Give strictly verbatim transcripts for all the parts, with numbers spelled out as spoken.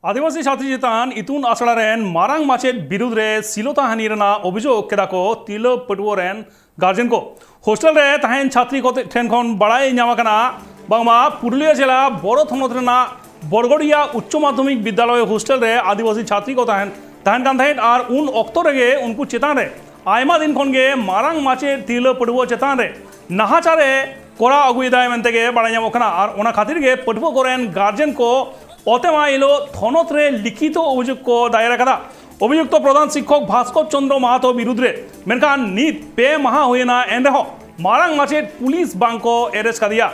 ᱟᱹᱫᱤᱵᱟᱹᱥᱤ ᱪᱷᱟᱛᱨᱤ ᱪᱮᱛᱟᱱ ᱤᱛᱩᱱ ᱟᱥᱲᱟ ᱨᱮᱱ ᱢᱟᱨᱟᱝ ᱢᱟᱪᱮᱫ ᱵᱤᱨᱩᱫᱽ ᱨᱮ ᱥᱤᱞᱚᱛᱟ ᱦᱟᱹᱱᱤ ᱨᱮᱱᱟᱜ ᱚᱵᱷᱤᱡᱳᱜᱽ ᱠᱮᱫᱟ ᱠᱚ ᱛᱤᱨᱞᱟᱹ ᱯᱟᱹᱴᱷᱩᱣᱟᱹ ᱨᱮᱱ ᱜᱟᱨᱡᱮᱱ ᱠᱚ᱾ ᱦᱳᱥᱴᱮᱞ ᱨᱮ ᱛᱟᱦᱮᱱ ᱪᱷᱟᱛᱨᱤ ᱠᱚ ᱴᱷᱮᱱ ᱠᱷᱚᱱ ᱵᱟᱲᱟᱭ ᱧᱟᱢ ᱟᱠᱟᱱᱟ ᱵᱟᱝᱢᱟ ᱯᱩᱨᱩᱞᱤᱭᱟᱹ ᱡᱮᱞᱟ ᱵᱚᱨᱚ ᱛᱷᱚᱱᱚᱛ ᱨᱮᱱᱟᱜ ᱵᱚᱨᱜᱚᱰᱤᱭᱟ ᱩᱪᱪᱚ ᱢᱟᱫᱽᱫᱷᱚᱢᱤᱠ ᱵᱤᱫᱽᱭᱟᱞᱚᱭ ᱦᱳᱥᱴᱮᱞ ᱨᱮ ᱟᱹᱫᱤᱵᱟᱹᱥᱤ ᱪᱷᱟᱛᱨᱤ ᱠᱚ ᱛᱟᱦᱮᱱ ᱛᱟᱦᱮᱱ ᱠᱟᱱ ᱛᱟᱦᱮᱸᱫ ᱟᱨ ᱩᱱ ᱚᱠᱛᱚ ᱨᱮᱜᱮ ᱩᱱᱠᱩ ᱪᱮᱛᱟᱱ ᱨᱮ ᱟᱭᱢᱟ ᱫᱤᱱ ᱠᱷᱚᱱ ᱜᱮ ᱢᱟᱨᱟᱝ ᱢᱟᱪᱮᱫ ᱛᱤᱨᱞᱟᱹ ᱯᱟᱹᱴᱷᱩᱣᱟᱹ ᱪᱮᱛᱟᱱ ᱨᱮ ᱱᱟᱦᱟᱪᱟᱨ ᱮ ᱠᱚᱨᱟᱣ ᱟᱹᱜᱩᱭᱮᱫᱟᱭ ᱢᱮᱱᱛᱮ ᱜᱮ ᱵᱟᱲᱟᱭ ᱧᱟᱢᱚᱜ ᱠᱟᱱᱟ᱾ ᱟᱨ ᱚᱱᱟ ᱠᱷᱟᱹᱛᱤᱨ ᱜᱮ ᱯᱟᱹᱴᱷᱩᱣᱟᱹ ᱠᱚᱨᱮᱱ ᱜᱟᱨᱡᱮᱱ ᱠᱚ ᱚᱛᱮᱢᱟ ᱦᱤᱞᱳᱜ ᱛᱷᱚᱱᱚᱛ ᱨᱮ ᱞᱤᱠᱷᱤᱛᱚ ᱚᱵᱷᱤᱡᱳᱜᱽ ᱠᱚ ᱫᱟᱭᱮᱨ ᱟᱠᱟᱫᱟ᱾ ᱚᱵᱷᱤᱡᱩᱠᱛᱚ ᱯᱨᱚᱫᱷᱟᱱ ᱥᱤᱠᱠᱷᱚᱠ ᱵᱷᱟᱥᱠᱚᱨ ᱪᱚᱱᱫᱨᱚ ᱢᱟᱦᱟᱛᱚ ᱵᱤᱨᱩᱫᱽ ᱨᱮ᱾ ᱢᱮᱱᱠᱷᱟᱱ ᱱᱤᱛ ᱯᱮ ᱢᱟᱦᱟ ᱦᱩᱭᱮᱱᱟ, ᱮᱱᱨᱮᱦᱚᱸ ᱢᱟᱨᱟᱝ ᱢᱟᱪᱮᱫ ᱯᱩᱞᱤᱥ ᱵᱟᱝ ᱠᱚ ᱮᱨᱮᱥᱴ ᱠᱟᱫᱮᱭᱟ᱾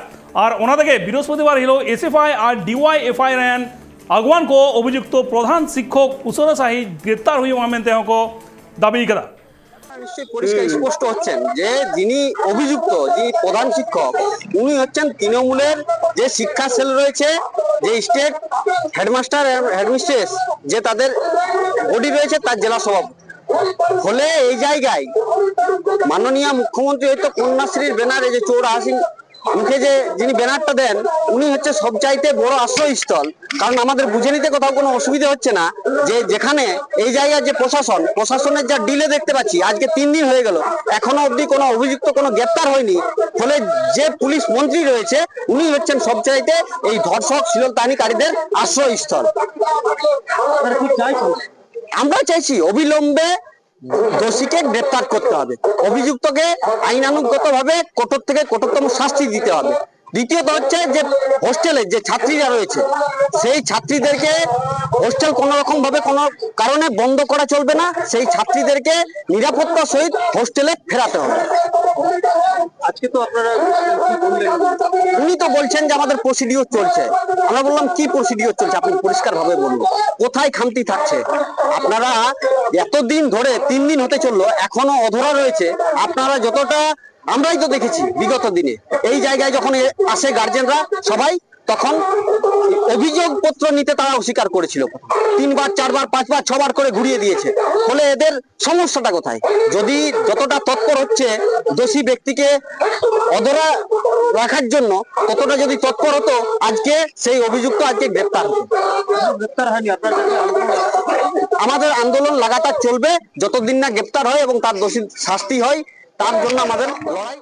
ᱟᱨ ᱚᱱᱟ ᱛᱮᱜᱮ ᱵᱤᱨᱚᱥᱯᱚᱛᱤᱵᱟᱨ ᱦᱤᱞᱳᱜ S F I R D Y F I ᱨᱮᱱ ᱟᱜᱩᱣᱟᱱ ᱠᱚ ᱚᱵᱷᱤᱡᱩᱠᱛᱚ ᱯᱨᱚᱫᱷᱟᱱ ᱥᱤᱠᱠᱷᱚᱠ ᱩᱥᱟᱹᱨᱟ ᱥᱟᱺᱦᱤᱡ ᱜᱨᱮᱯᱛᱟᱨ ᱦᱩᱭᱩᱜᱼᱟ ᱢᱮᱱᱛᱮ ᱦᱚᱸᱠᱚ ᱫᱟᱹᱵᱤ ᱠᱟᱫᱟ᱾ নিশ্চয়ই পরিষ্কার স্পষ্ট হচ্ছেন যে যিনি অভিযুক্ত, যিনি প্রধান শিক্ষক, উনি হচ্ছেন তৃণমূলের যে শিক্ষা সেল রয়েছে, যে স্টেট হেডমাস্টার, হেডমিস্ট্রেস, যে তাদের বডি রয়েছে, তার জেলা সভাপতি। ফলে এই জায়গায় মাননীয় মুখ্যমন্ত্রী হয়তো কন্যাশ্রীর ব্যানারে যে চৌরাশি মুখে যে যিনি ব্যানারটা দেন, উনি হচ্ছে সবচাইতে বড় আশ্রয়স্থল। কারণ আমাদের বুঝে নিতে কোথাও কোনো অসুবিধা হচ্ছে না যে যেখানে এই জায়গার যে প্রশাসন, প্রশাসনের যা ডিলে দেখতে পাচ্ছি, আজকে তিন দিন হয়ে গেল, এখনো অবধি কোনো অভিযুক্ত কোনো গ্রেপ্তার হয়নি। ফলে যে পুলিশ মন্ত্রী রয়েছে, উনি হচ্ছেন সবচাইতে এই ধর্ষক শ্লীলতাহানিকারীদের আশ্রয়স্থল। আমরা চাইছি অবিলম্বে দোষীকে গ্রেপ্তার করতে হবে, অভিযুক্তকে আইনানুগতভাবে কঠোর থেকে কঠোরতম শাস্তি দিতে হবে। দ্বিতীয়ত হচ্ছে যে হোস্টেলে যে ছাত্রীরা রয়েছে, সেই ছাত্রীদেরকে হোস্টেল কোনো রকম ভাবে কোনো কারণে বন্ধ করা চলবে না। সেই ছাত্রীদেরকে নিরাপত্তার সহিত হোস্টেলে ফেরাতে হবে। আজকে তো আপনারা কি বললেন? উনি তো বলছেন যে আমাদের প্রসিডিওর চলছে। আমরা বললাম, "কি প্রসিডিওর চলছে? আপনি পরিষ্কারভাবে বলুন, কোথায় খামতি থাকছে? আপনারা এতদিন ধরে, তিন দিন হতে চললো, এখনো অধরা রয়েছে। আপনারা যতটা, আমরাই তো দেখেছি বিগত দিনে, এই জায়গায় যখন এ-, আসে গার্জেনরা, সবাই তখন অভিযোগপত্র নিতে তারা অস্বীকার করেছিল। তিনবার, চারবার, পাঁচবার, ছবার করে ঘুরিয়ে দিয়েছে। ফলে এদের সমস্যাটা কোথায়? যদি যতটা তৎপর হচ্ছে দোষী ব্যক্তিকে অধরা রাখার জন্য, ততটা যদি তৎপর হতো, আজকে সেই অভিযুক্ত আজকে গ্রেপ্তার হতো। গ্রেপ্তার হয়নি আপনার কাছে? আমাদের আন্দোলন লাগাতার চলবে যতদিন না গ্রেপ্তার হয় এবং তার দোষী শাস্তি হয়, তার জন্য আমাদের লড়াই।